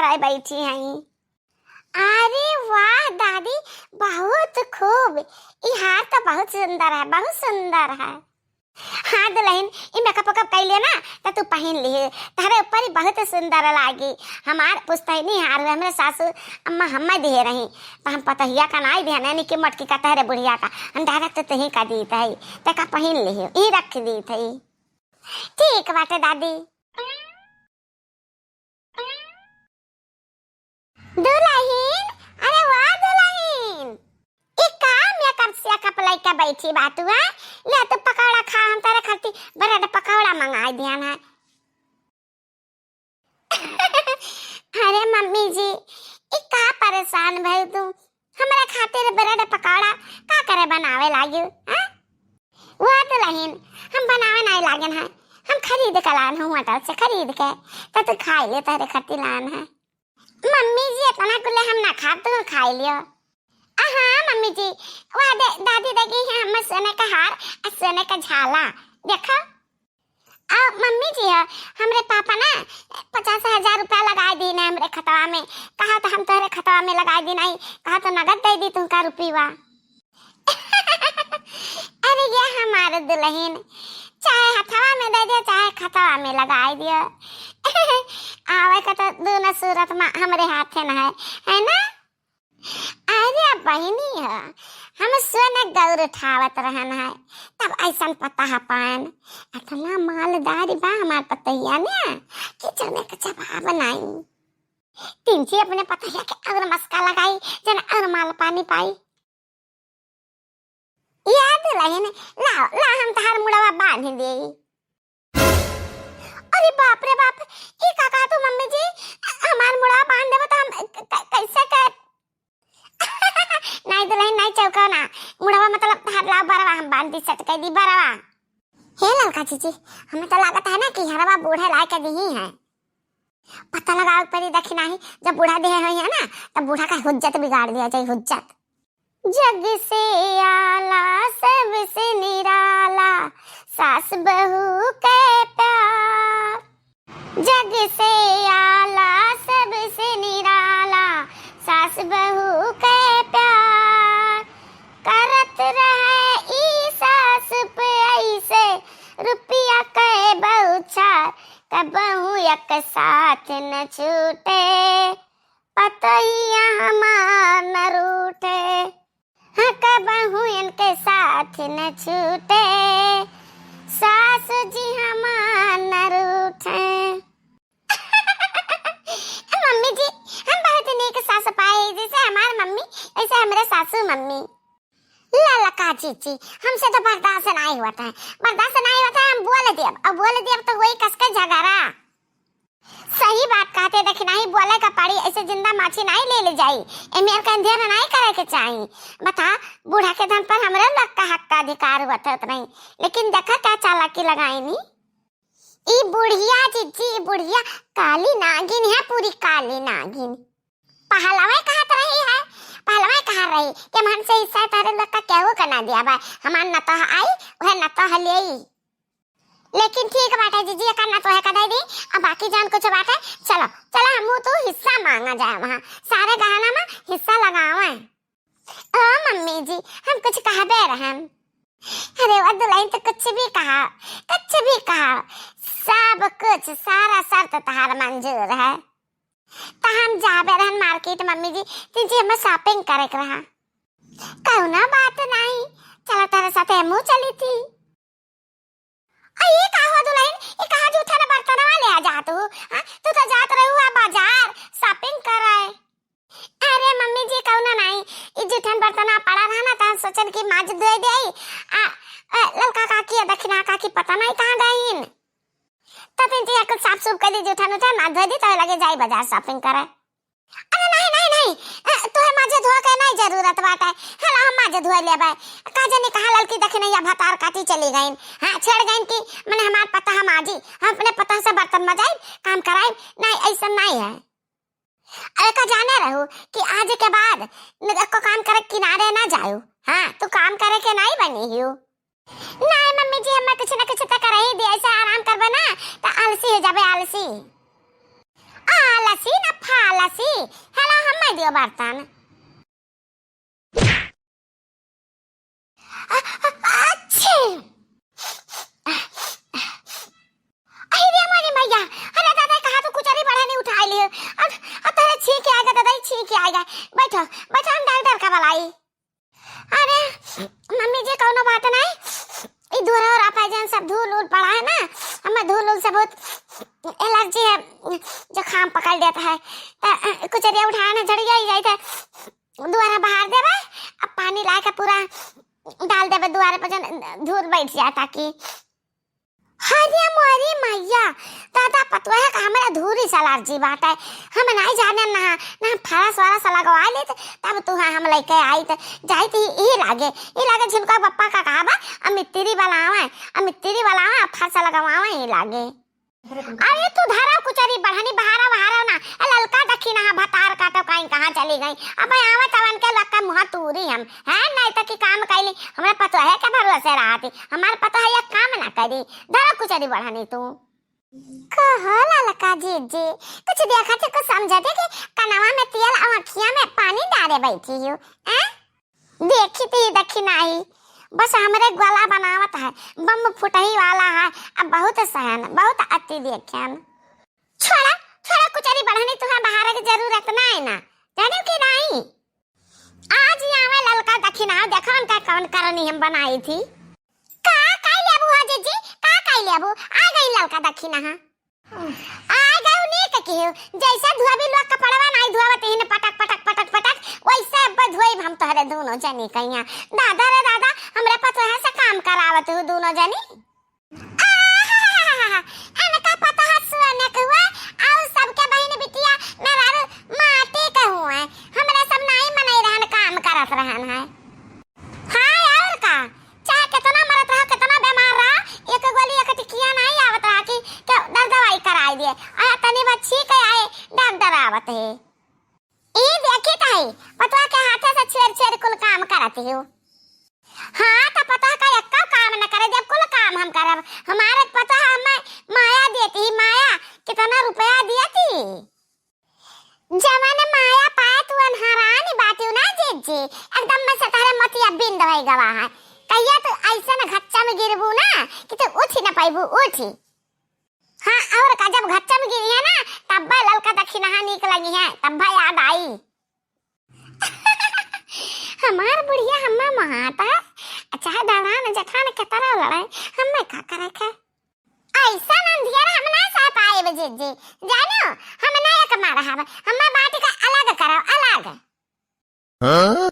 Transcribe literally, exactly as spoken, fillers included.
पाए बैठी हई। अरे वाह दादी, बहुत खूब। ई हार तो बहुत सुंदर है, बहुत सुंदर है। हाँ दुलहिन, ई मेकअप वेकअप कइ लियो ना, त तू पहिन लिहे, तहरे ऊपर ही बहुत सुंदर लागी। हमार पुस्तैनी हार हुए, हमरे सासू अम्मा हम्मा दिहे रही, त हम पतोहिया का नाई दिहन, यानी कि मोटकी का तहरे बुढ़िया का, हम direct तुही का दीत हई, तेका पहिन लिहे, ई रख दीत हई। ठीक बाटे दादी। दुलहिन, अरे वाह दुलहिन, ई का मेकअप सेकअप लइके बैठी बा तू, हैं? ले तू पकौड़ा खा, हम तोरे खातिर ब्रेड पकौड़ा मंगाई दिहन है। अरे मम्मी जी, ई का परेशान भइल तू? हमरा खातिर ब्रेड पकौड़ा का करे बनावे लागिउ, हैं? वाह दुलहिन, हम बनावे नाई लागेन है, हम खरीद के लान हूँ होटल से, खरीद के, त तू खाई ले, तोहरे खातिर लान है। मम्मी जी, इतना कुले हम ना खाब, तू खाई लियो। आ हाँ मम्मी जी, वह दे, दादी दे गई है हमें सोने का हार और सोने का झाला, देखो। आ मम्मी जी है, हमरे पापा ना पचास हजार रुपया लगाए दीन है हमरे खतवा में, कहा तो हम तोहरे खतवा में लगाए दीन है, कहा तो नगद दे दी तुमका रुपया। अरे ये हमारे दुलहिन, चाहे हथवा में दे दे, चाहे खतवा में लगाए दियो। आवे का तो दोनों सूरत में हमरे हाथे न है, है ना? अरे बहिनी है, हम सोने गौर उठावत रहन है, तब ऐसन पता है पाएन। इतना मालदारी बा हमार पतोहिया ने कि जने के जवाब नाई। तिनची अपने पतोहिया के और मस्का लगाई, जने और माल पानी पाई। या दुलहिन, लाओ, ला हम तहार मुड़वा बांध देई। अरे बाप रे बाप, ई का कहा तू मम्मी जी, हमार मुड़वा बांध देबो तो हम क-, क-, कैसे कर? नहीं दुलहिन, नहीं चौका ना, मुड़वा मतलब तहार लाओ बरवा, हम बांध दी, सट कर दी बरवा। हे ललका जीजी, हमें तो लागत है ना कि हरवा बूढ़े लाए के दी है। पता लगावे के पड़ी, देखी नाही, जब बूढ़ा देहे होई है ना, तब बूढ़ा का हुज्जत बिगाड़ दिया जाई, हुज्जत। जग से आला सबसे निराला, सास बहू के प्यार। जग से आला सबसे निराला, सास बहू के प्यार। करत रहे ई सास पे ऐसे, रुपया के बौछार, कबहू एक साथ न छूटे, पतोहिया हमार न रूठे। हाँ, कबहू इनके साथ न छूटे, सास जी हमार न रूठे। मम्मी जी, हम बहुत नीक सास पाए, जैसे हमार मम्मी, वैसे हमरे सासू मम्मी। ललका जीजी, हमसे तो बर्दाश्त नाई होत है, बर्दाश्त नाई होत है, हम बोल देब, अब बोल देब तो वही कस के झगड़ा। सही बात कहते, देखी नाही बोले का पड़ी, ऐसे जिंदा माछी नाई ले ले जाई, एमेर का अंधेरा नाई करे के चाही। बता, बूढ़ा के धन पर हमरे लोग का हक का अधिकार होत है उतना ही, लेकिन देखा क्या चालाकी लगाई नी। ई बुढ़िया जीजी, ई बुढ़िया काली नागिन है, पूरी काली नागिन। पहलवा कहत रही है, पहलवा कहा रही कि मन से हिस्सा तारे लोग का केहू का ना दिया बा, हमार न तो आई, वह न तो लेई। लेकिन ठीक बाटे जीजी, एकर न तो है का दे दी, अब बाकी जान कुछ बाटे, चलो, चलो हमहू तू हिस्सा मांगा जाए वहाँ, सारे गहना में हिस्सा लगावे। ओ मम्मी जी, हम कुछ कहबे रहन। अरे वो दुलहिन तो कुछ भी कहा, कुछ भी कहा, सब कुछ, सारा शर्त तहार मंजूर है। त हम जाबे रहन मार्केट मम्मी जी, तीन जी हमें shopping करे के रहा। कौनो बात नहीं, चलो तेरे साथ हमहू चली थी। आ, ई का हो दुलहिन, ई कहाँ जूठा न बर्तनवा ले आ जात हो? हाँ, तू तो जात रहू आ बाजार shopping करे। अरे मम्मी जी, कौनो नाई, ई जूठन बर्तनवा पड़ा रहा ना, त हम सोचन कि माज धोए देई। आ, ए, ललका काकी आ दक्षिणा काकी पता नाई कहाँ गईन। त तीन जी कुल साफ सूफ कर दी, जूठन उठन ना धोए दी, तो लगे जाई बाजार shopping करे। अरे नहीं, नहीं, नहीं, अ, तोहे माजे धोए के नहीं जरूरत बाटे। हला हम माजे धोए लेबे। का जानी कहाँ ललकी दखिनैया भतार काटी चली गईन। हाँ, छेड़ गईन कि मने हमार पता हम आजी, हम अपने पता से बर्तन मजाई, काम कराई। नहीं, ऐसा नहीं है। अरे का जाने रहू कि आज के बाद न-, को काम करे किनारे ना जाऊ। हाँ, तू काम करे के नहीं बनी हियो। नहीं मम्मी जी, हमें कुछ ना कुछ तो कर ही दिया, ऐसे आराम करबे ना तो आलसी हो जाबे, आलसी। आलसी ना फालसी। असी, हेला, हम मैं दियो बर्तन। अ-, अ-, अच्छे। अरे रे मोरी मैया, अरे दादा, कहाँ तो कुचरी बढ़नी उठाइ लियो। अब, अब तोहरे छींक आएगा दादा, ई छींक आएगा। बैठो, बैठो, हम डॉक्टर का बुलाई। अरे मम्मी जी, कौनो बात नहीं, ई दुअरा और आपा जन सब धूल उल पड़ा है ना, हमें धूल उल से बहुत एलर्जी है, जुकाम पकड़ लेता है। त, अ, कुचरिया उठाए ना, झड़िया ही जाई थे, दुआरा बहार देबे, अब पानी ला के पूरा डाल देबे दुआरे पर, जन धूल बैठ जाए ताकि। हरे मोरी मैया, दादा पतोहे का हमरा धूरी से एलर्जी बाटे। हम नाई जाने ना, ना फरस वरस लगवा लेत, तब तू हम लइके आइत, जाइत ही ई लागे, ई लागे झिनका पप्पा का कहा बा, अमित्री बलावे, अमित्री बलावे, फरस लगवावे ई लागे। अरे तू धरा कुचरी बढ़नी बहारा बहारा ना, ए ललका दखिनहा भतार काटो काई कहाँ चली गई। अब आवा तवन के लक्का मुँह तूरी हम, हैं? नहीं तो की काम कैली, हमरा पतोहे के भरोसे रहती, हमार पतोहे ये काम ना करी। धरा कुचरी बढ़नी तू। कहो ललका जीजी, कुछ देखा थे, कुछ समझा थे कि कनवा में तेल और अखिया में पानी डारे बैठी हो, हैं? देखी थी, देखी नाही, बस हमरे ग्वाला बनावत है, बम फुटही वाला है, अब बहुत सहन, बहुत अति देखेन। छोड़ा, छोड़ा कुचरी बढ़नी, तुहा बहारे के जरूरत नाही ना, जाने कि नाही? आज ही आवे ललका दखिनहा, देखा उनका कौन करनी हम बनाई थी। का, का लेबू हो जीजी, का, का लेबू? आ गई ललका दखिनहा। आ गऊ नीक किहू, जैसे धोबी लोग कपड़वा नाई धोवत हिन पटक, पटक, पटक, पटक, वैसे अब धोइब हम तोहरे दूनो जनी कहिया। दादा रे दादा, हमरे पतोहे से काम करावत हू दूनो जनी। आहाहाहा, इनका पतोह सुने के हुआ, आउ सबके बहिन बिटिया मेहरारू माटी के हुए, हमरे सब नाई मनई रहन, काम करत रहन है। हाँ, और का? चाहे कितना मरत रहा, कितना बीमार रहा, एक गोली एक टिकिया नहीं आवत रहा कि, कि दर दवाई कराई दिए। आ, तनी बच्ची के आए, डॉक्टर आवत है। ई देखी ताई, पतवा के हाथे से छेड़ छेड़ कुल काम करत हो। हाँ, तो पतवा का एक्का काम न करे, जब कुल काम हम करब। हमारे पतवा हमें माया देती, माया, कितना रुपया देती। जवन माया पाए तू अनहरानी बाटिउ ना जीजी, एकदम में से तहरे मतिया बिंद होई गवा है। कहिया तू ऐसन घच्चा में गिरबू ना कि तू उठी न पाइबू, उठी। हाँ, और का, जब घच्चा में गिरी है ना, तब ललका दखिनहा नीक लगी है, तब याद आई। हमार बुढ़िया हम्मा महाता, चाहे दौड़ान जेठान के तरह लड़े, हम्मे का करे के? ऐसन अंधियार हम ना सह पाएब जीजी। जानो, हम ना एक मार हब। हम्मा बाटी का अलग करो, अलग। हाँ?